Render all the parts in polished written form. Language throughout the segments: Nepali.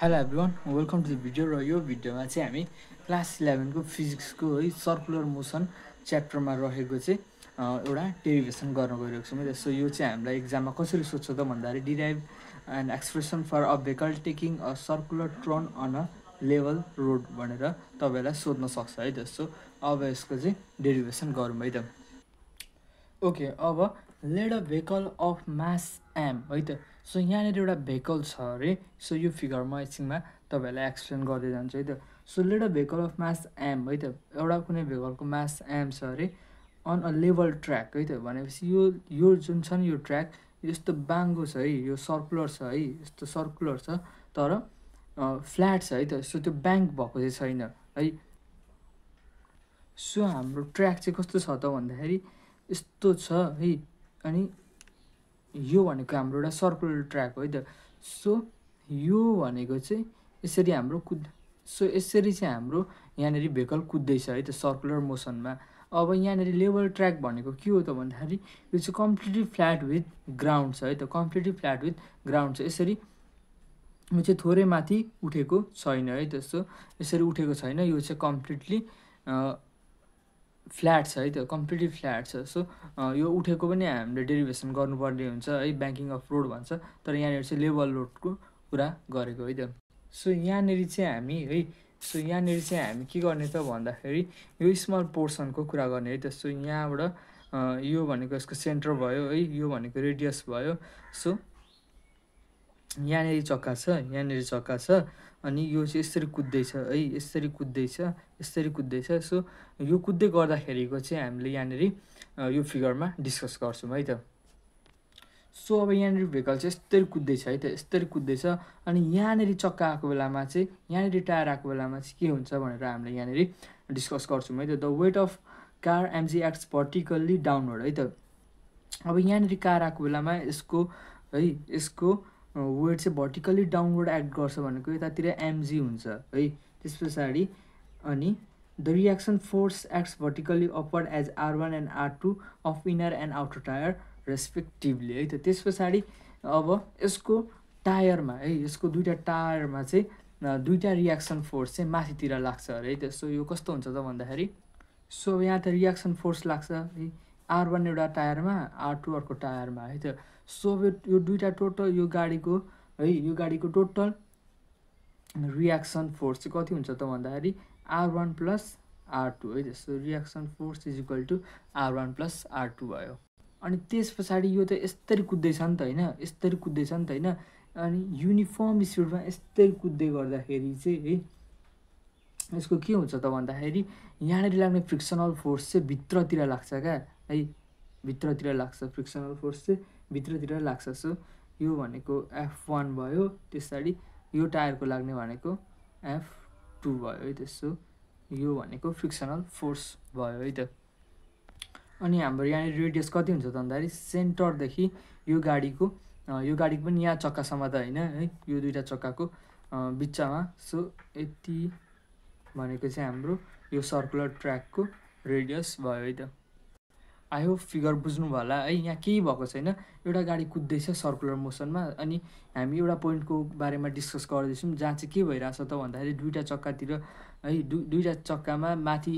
Hello everyone welcome to the video र यो भिडियोमा चाहिँ हामी क्लास 11 को फिजिक्सको है सर्कुलर मोसन च्याप्टरमा रहेको चाहिँ एउटा डेरिभेसन गर्न गइरहेको छौँ है। सो यो चाहिँ हामीलाई एक्जाममा कसरी सोध्छ त भन्दाखेरि derive and expression for a vehicle taking a circular turn on a level road भनेर तपाईँलाई सोध्न सक्छ है त। सो अब यसको चाहिँ डेरिभेसन गरौँ है त। ओके, अब let a vehicle of mass M है त। सो यहाँनिर एउटा भेहिकल छ अरे। सो यो फिगरमा एकछिनमा तपाईँहरूलाई एक्सप्लेन गर्दै जान्छु है त। So let a vehicle of mass M है त। एउटा कुनै भेहिकलको मास एम छ अरे अन अ लेभल ट्र्याक है त। भनेपछि यो जुन छ नि यो ट्र्याक यस्तो बाङ्गो छ है, यो सर्कुलर छ है, यस्तो सर्कुलर छ तर फ्ल्याट छ है त। सो त्यो ब्याङ्क भएको चाहिँ छैन है। सो हाम्रो ट्र्याक चाहिँ कस्तो छ त भन्दाखेरि यस्तो छ है। अनि यो भनेको हाम्रो एउटा सर्कुलर ट्र्याक हो है त। सो यो भनेको चाहिँ यसरी हाम्रो यसरी चाहिँ हाम्रो यहाँनिर भेहिकल कुद्दैछ है त सर्कुलर मोसनमा। अब यहाँनिर लेभल ट्र्याक भनेको के हो त भन्दाखेरि यो चाहिँ कम्प्लिटली फ्ल्याट विथ ग्राउन्ड छ है त। कम्प्लिटली फ्ल्याट विथ ग्राउन्ड छ। यसरी यो चाहिँ थोरै माथि उठेको छैन है त। सो यसरी उठेको छैन, यो चाहिँ कम्प्लिटली फ्ल्याट छ है त, कम्प्लिटली फ्ल्याट छ। सो यो उठेको पनि हामीले डेरिभेसन गर्नुपर्ने हुन्छ है, ब्याङ्किङ अफ रोड भन्छ। तर यहाँनिर चाहिँ लेभल रोडको कुरा गरेको है त। सो यहाँनिर चाहिँ हामी के गर्ने त भन्दाखेरि यो स्मल पोर्सनको कुरा गर्ने है त। सो यहाँबाट यो भनेको यसको सेन्टर भयो है, यो भनेको रेडियस भयो। सो यहाँनिर चक्का छ अनि यो चाहिँ यसरी कुद्दैछ है, यसरी कुद्दैछ। सो यो कुद्दै गर्दाखेरिको चाहिँ हामीले यहाँनिर यो फिगरमा डिस्कस गर्छौँ है त। सो अब यहाँनिर भेहिकल चाहिँ यस्तरी कुद्दैछ है त, यस्तरी कुद्दैछ। अनि यहाँनिर चक्का आएको बेलामा चाहिँ, यहाँनिर टायर आएको बेलामा चाहिँ के हुन्छ भनेर हामीले यहाँनिर डिस्कस गर्छौँ है त। The weight of car MG acts vertically downward है त। अब यहाँनिर कार आएको बेलामा यसको वेट चाहिँ भर्टिकल्ली डाउनवर्ड एक्ट गर्छ भनेको यतातिर एमजी हुन्छ है। त्यस पछाडि अनि the reaction force acts vertically upward as R1 and R2 of inner and outer tyre respectively है त। त्यस पछाडि अब यसको टायरमा है, यसको दुईवटा टायरमा चाहिँ दुईवटा रियाक्सन फोर्स चाहिँ माथितिर लाग्छ अरे है त। सो यो कस्तो हुन्छ त भन्दाखेरि सो यहाँ त रियाक्सन फोर्स लाग्छ है, R1 एउटा टायरमा, R2 अर्को टायरमा है त। सो यो दुईवटा टोटल यो गाडीको टोटल रियाक्सन फोर्स चाहिँ कति हुन्छ त भन्दाखेरि R1 प्लस R2 है त। So reaction force is equal to R1 plus R2 भयो। अनि त्यस पछाडि यो त यस्तरी कुद्दैछ नि त होइन, यस्तरी कुद्दैछ नि त होइन। अनि युनिफर्म स्पिडमा यस्तरी कुद्दै गर्दाखेरि चाहिँ है यसको के हुन्छ त भन्दाखेरि यहाँनिर लाग्ने फ्रिक्सनल फोर्स चाहिँ भित्रतिर लाग्छ क्या है, भित्रतिर लाग्छ। फ्रिक्सनल फोर्स चाहिँ भित्रतिर लाग्छ। सो यो भनेको F1 भयो, त्यस पछाडि यो टायरको लाग्ने भनेको F2 भयो है त। सो यो भनेको फ्रिक्सनल फोर्स भयो है त। अनि हाम्रो यहाँनिर रेडियस कति हुन्छ त भन्दाखेरि सेन्टरदेखि यो गाडीको पनि यहाँ चक्कासम्म त होइन है, यो दुईवटा चक्काको बिचमा। सो यति भनेको चाहिँ हाम्रो यो सर्कुलर ट्र्याकको रेडियस भयो है त। आई होप फिगर बुझ्नुभयो होला है। यहाँ केही भएको छैन, एउटा गाडी कुद्दैछ सर्कुलर मोसनमा अनि हामी एउटा पोइन्टको बारेमा डिस्कस गर्दैछौँ जहाँ चाहिँ के भइरहेछ त भन्दाखेरि दुईवटा चक्कातिर है, दुईवटा चक्कामा माथि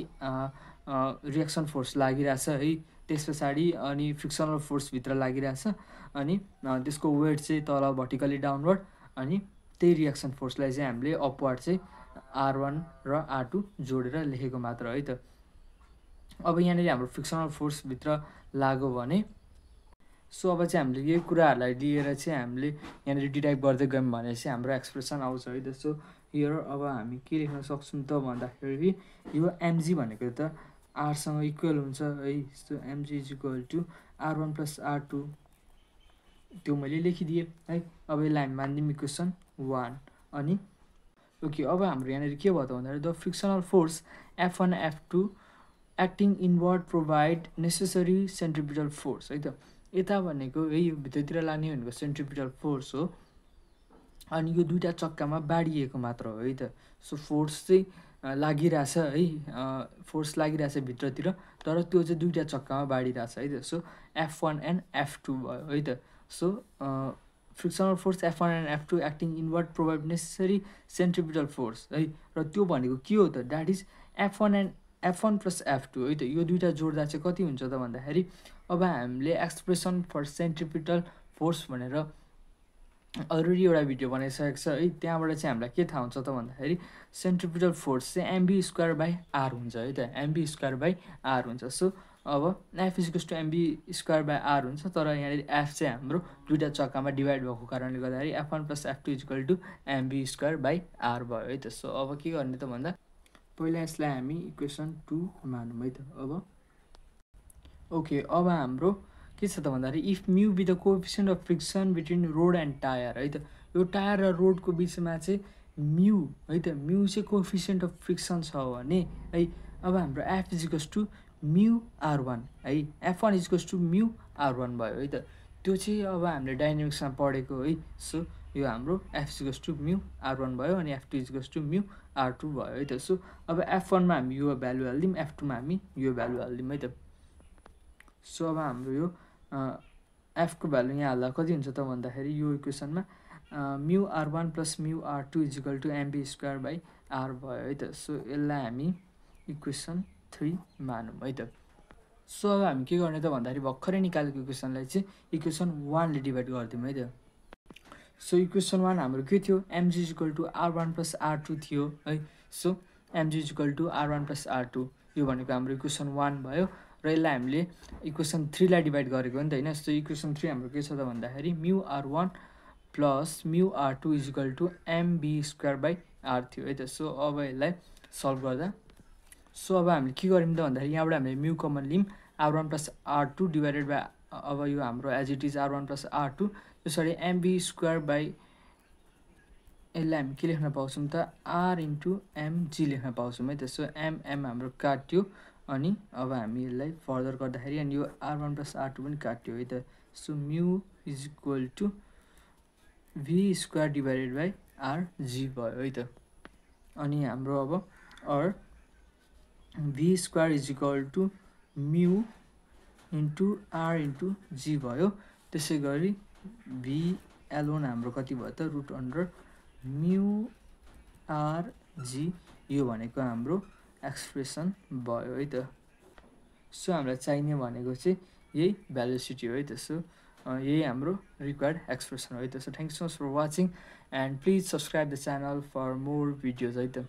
रियाक्सन फोर्स लागिरहेछ है। त्यस पछाडि अनि फ्रिक्सनल फोर्स भित्र लागिरहेछ अनि त्यसको वेट चाहिँ तल भर्टिकली डाउनवर्ड। अनि त्यही रियाक्सन फोर्सलाई चाहिँ हामीले अपवर्ड चाहिँ R1 र R2 जोडेर लेखेको मात्र है त। अब यहाँनिर हाम्रो फ्रिक्सनल फोर्सभित्र लाग्यो भने सो अब चाहिँ हामीले यही कुराहरूलाई लिएर चाहिँ हामीले यहाँनिर डिराइभ गर्दै गयौँ भने चाहिँ हाम्रो एक्सप्रेसन आउँछ है त। सो हियर अब हामी के लेख्न सक्छौँ त भन्दाखेरि यो एमजी भनेको त आरसँग इक्वल हुन्छ है। So MG is equal to R1 plus R2 त्यो मैले लेखिदिएँ है। अब यसलाई हामी मानिदिउँ इक्वेसन 1। अनि ओके, अब हाम्रो यहाँनिर के भयो त भन्दाखेरि the frictional force F1 F2 acting inward provide necessary centripetal force है त। यता भनेको है यो भित्रतिर लाग्ने भनेको सेन्ट्रिपिटल फोर्स हो अनि यो दुईवटा चक्कामा बाडिएको मात्र हो है त। सो फोर्स चाहिँ लागिरहेछ है, फोर्स लागिरहेछ भित्रतिर तर त्यो चाहिँ दुईवटा चक्कामा बाडिरहेछ है त। सो F1 एन्ड F2 भयो है त। So frictional force F1 and F2 acting inward provide necessary centripetal force है। र त्यो भनेको के हो त, that is F1 plus F2 है त। यो दुइटा जोड्दा चाहिँ कति हुन्छ त भन्दाखेरि अब हामीले एक्सप्रेसन फर सेन्ट्रिपिटल फोर्स भनेर अलरेडी एउटा भिडियो बनाइसकेको छ है। त्यहाँबाट चाहिँ हामीलाई के थाहा हुन्छ त भन्दाखेरि सेन्ट्रिपिटल फोर्स चाहिँ एमबी स्क्वायर बाई आर हुन्छ है त, एमबी स्क्वायर बाई आर हुन्छ। सो अब F equals to MB square by R हुन्छ, तर यहाँनिर एफ चाहिँ हाम्रो दुइटा चक्कामा डिभाइड भएको कारणले गर्दाखेरि F1 plus F2 equal to MB square by are भयो है त। सो अब के गर्ने त भन्दा पहिला यसलाई हामी इक्वेसन 2 मानौँ है त। अब ओके, अब हाम्रो के छ त भन्दाखेरि if mu be the coefficient of friction between road and tyre है त। यो टायर र रोडको बिचमा चाहिँ म्यू है त, म्यू चाहिँ कोएफिसिएन्ट अफ फ्रिक्सन छ भने है, अब हाम्रो F equals to mu R1 है, F1 equals to mu R1 भयो है त। त्यो चाहिँ अब हामीले डाइनामिक्समा पढेको है। सो यो हाम्रो F equals to mu R1 भयो अनि F2 equals to mu R2 भयो है त। सो अब F1 मा हामी यो भ्यालु हालिदिउँ, F2 मा हामी यो भ्यालु हालिदिउँ है त। सो अब हाम्रो यो एफको भ्यालु यहाँ हाल्दा कति हुन्छ त भन्दाखेरि यो इक्वेसनमा mu R1 plus mu R2 equal to MB square by are भयो है त। सो यसलाई हामी इक्वेसन 3 मानौँ है त। सो अब हामी के गर्ने त भन्दाखेरि भर्खरै निकालेको इक्वेसनलाई चाहिँ इक्वेसन 1 ले डिभाइड गरिदिउँ है त। सो इक्वेसन 1 हाम्रो के थियो, MG equal to R1 plus R2 थियो है। So MG equal to R1 plus R2 यो भनेको हाम्रो इक्वेसन 1 भयो र यसलाई हामीले इक्वेसन 3 लाई डिभाइड गरेको हो नि त होइन। सो इक्वेसन 3 हाम्रो के छ त भन्दाखेरि mu R1 plus mu R2 equal to MB square by R थियो है त। सो अब यसलाई सल्भ गर्दा सो अब हामीले के गर्यौँ त भन्दाखेरि यहाँबाट हामीले म्यू कमन लियौँ, R1 plus R2 divided by अब यो हाम्रो as it is R1 plus R2 त्यसरी एमबी स्क्वायर बाई यसलाई हामी के लेख्न पाउँछौँ त आर इन्टु एमजी लेख्न पाउँछौँ है त। सो एमएम हाम्रो काट्यो अनि अब हामी यसलाई फर्दर गर्दाखेरि अनि यो R1 प्लस R2 पनि काट्यो है त। So mu is equal to v square divided by r g भयो है त। अनि हाम्रो अब और v square is equal to mu into r into g भयो। त्यसै गरी भी एलोन हाम्रो कति भयो त root under mu r g, यो भनेको हाम्रो एक्सप्रेसन भयो है त। सो हामीलाई चाहिने भनेको चाहिँ यही भ्यालोसिटी हो है त। सो यही हाम्रो रिक्वायर्ड एक्सप्रेसन हो है त। So thank you so much for watching and please subscribe the channel for more videos है त।